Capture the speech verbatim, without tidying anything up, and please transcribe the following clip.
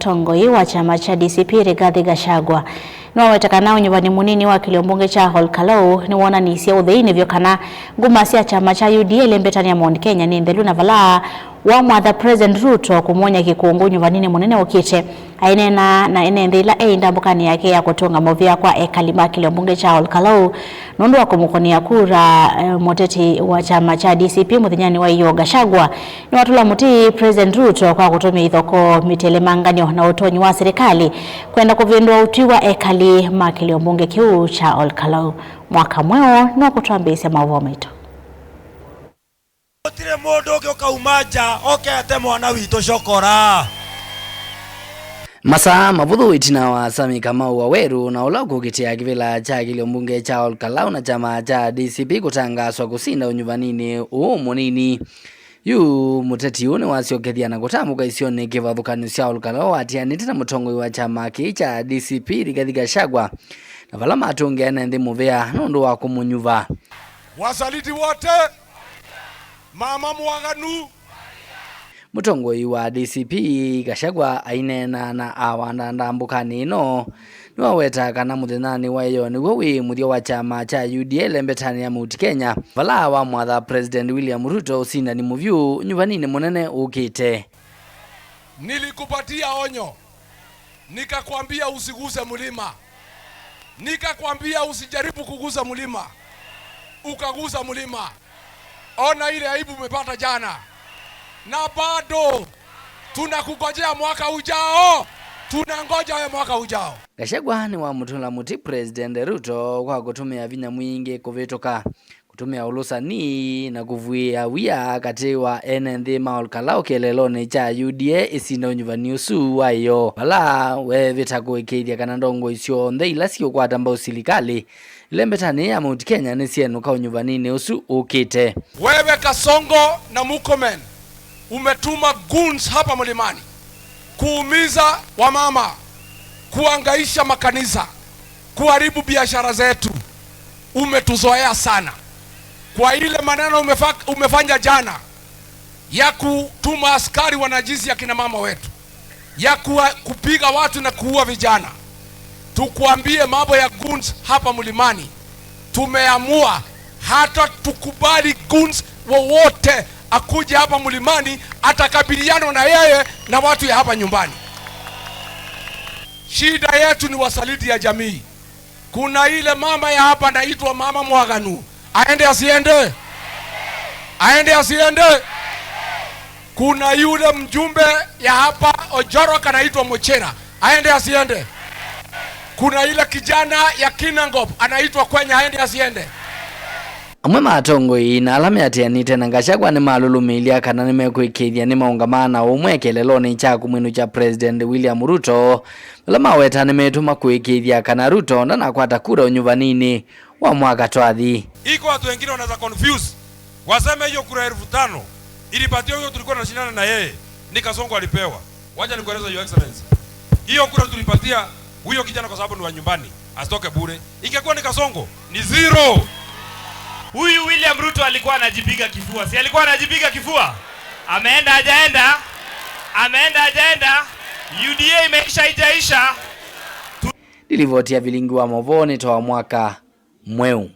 Mũtongoi wa kyama kya D C P Rigathi Gachagua nĩwaweta kana ũnyuvani mũnini wa kĩlio mbunge kya Ol Kalou nĩwonanisye ũtheinĩ vyũ kana nguma sya kyama kya U D A ĩlembetani ya Mount Kenya nĩ nthelu na vala wamwatha President Ruto kũmwony'a kĩkũngũ ũnyuvaninĩ mũnene ũkĩte. Aineena na ene nthĩ ĩla e ndambũkanĩ yake ya kũtũnga mũvea kwa ekali ma kĩlio mbunge kya Ol Kalou nũndũ wa kũmũkũnĩa kura, eh, mũteti wa kyama kya D C P mũthenyanĩ wa ĩyoo Gachagua nĩwatũla mũtĩ President Ruto kwa kũtũmĩa ithokoo, mĩtelemanganyo na ũtonyi wa silikalĩ kwenda kũvĩndũa ũtwi wa ekali ma kĩlio mbunge kĩu kya Ol Kalou. Mwaka mweũ no kũtwambĩĩsya maũvoo maitũ. Gũtirĩ mũndũ ũngĩ ũkauma nja oke ate mwana witũ cokora. Masaa mavũthũ ĩtina wa Sammy Kamau Waweru na ũla ũkũkitĩa kĩvĩla kya kĩlio mbunge kya Ol Kalou na kyama kya D C P kũtangaaswa kũsinda ũnyuvaninĩ ũũ mũnini. Yu mũteti ũũ nĩwasyokethya na kũtambũka isionĩ kĩvathũkany'o sya Ol Kalou atianĩte na mũtongoi wa kyama kĩĩ kya D C P Rigathi Gachagua, na vala matũngĩa ene nthĩ mũvea nũndũ wa kũmũnyuva. Wasaliti wote, mama mwaganu. Mũtongoi wa D C P Gachagua aineena na awanda ndambũkanĩ ĩno, nĩwaweta kana mũthenyanĩ wa ĩyoo nĩw'o wĩ mũthya wa kyama kya U D A ĩlembetanĩ ya Mount Kenya, vala wamwatha President William Ruto ũsindani mũvyũ nyuvaninĩ mũnene ũkĩte. Nilikupatia onyo. Nikakwambia usiguse mlima. Nikakwambia usijaribu kugusa mlima. Ukagusa mlima. Ona ile aibu umepata jana. Na bado tunakungojea mwaka ujao. Tunangoja wewe mwaka ujao. Gachagua nĩwamũtũla mũtĩ President Ruto kwa kũtũmĩa vinya mwingĩ kũvĩtũka kũtũmĩa ũlũsani na kũvuĩĩa wia katĩ wa ene nthĩ ma Ol Kalou kĩeleelonĩ kya U D A ĩsinda ũnyuvani ũsu wa ĩyoo, vala weevĩta kũĩkĩĩthya kana ndongoi syonthe ila siũkwata mbau silikalĩ ĩlembetanĩ ya Mount Kenya nĩsyenũka ũnyuvaninĩ ũsu ũkĩte. Wewe Kasongo na Murkomen, umetuma goons hapa mlimani kuumiza wamama, kuangaisha makanisa, kuharibu biashara zetu. Umetuzoea sana. Kwa ile maneno umefa-, umefanya jana ya kutuma askari wanajisi akina mama wetu, ya kuwa-, kupiga watu na kuua vijana. Tukuambie mambo ya goons hapa mlimani. Tumeamua hata tukubali goons wowote akuje hapa mlimani, atakabiliana na yeye na watu ya hapa nyumbani. Shida yetu ni wasaliti ya jamii. Kuna ile mama ya hapa anaitwa Mama Mwaganu. Aende asiende? Aende asiende? Kuna yule mjumbe ya hapa Ojoro kanaitwa Mochera. Aende asiende? Kuna ile kijana ya Kinangop anaitwa Kwenya. Aende asiende? Amwe ma atongoi na ala meatĩanĩte na Gachagua nĩmalũlũmĩĩlya kana nĩmekwĩkĩĩthya nĩmaũngamaa na ũmwe kĩeleelonĩ kya kũmwĩnũkya President William Ruto, vala maweta nĩmetũma kũĩkĩĩthya kana Ruto ndanakwata kura ũnyuvaninĩ wa mwaka twathi. Iko watu wengine wanaweza confuse, waseme hiyo kura elfu tano ilipatiwa huyo tulikuwa tunashindana na yeye, ni Kasongo alipewa. Wacha nikueleze, Your Excellency. Hiyo kura tulipatia huyo kijana kwa sababu ni wa nyumbani, asitoke bure. Ingekuwa ni Kasongo, ni zero. Huyu William Ruto alikuwa anajipiga kifua. Si alikuwa anajipiga kifua? Ameenda hajaenda? Ameenda hajaenda? U D A imeisha haijaisha? Nĩ livoti ya vilingi wa maũvoo nĩ ta wa mwaka mweũ.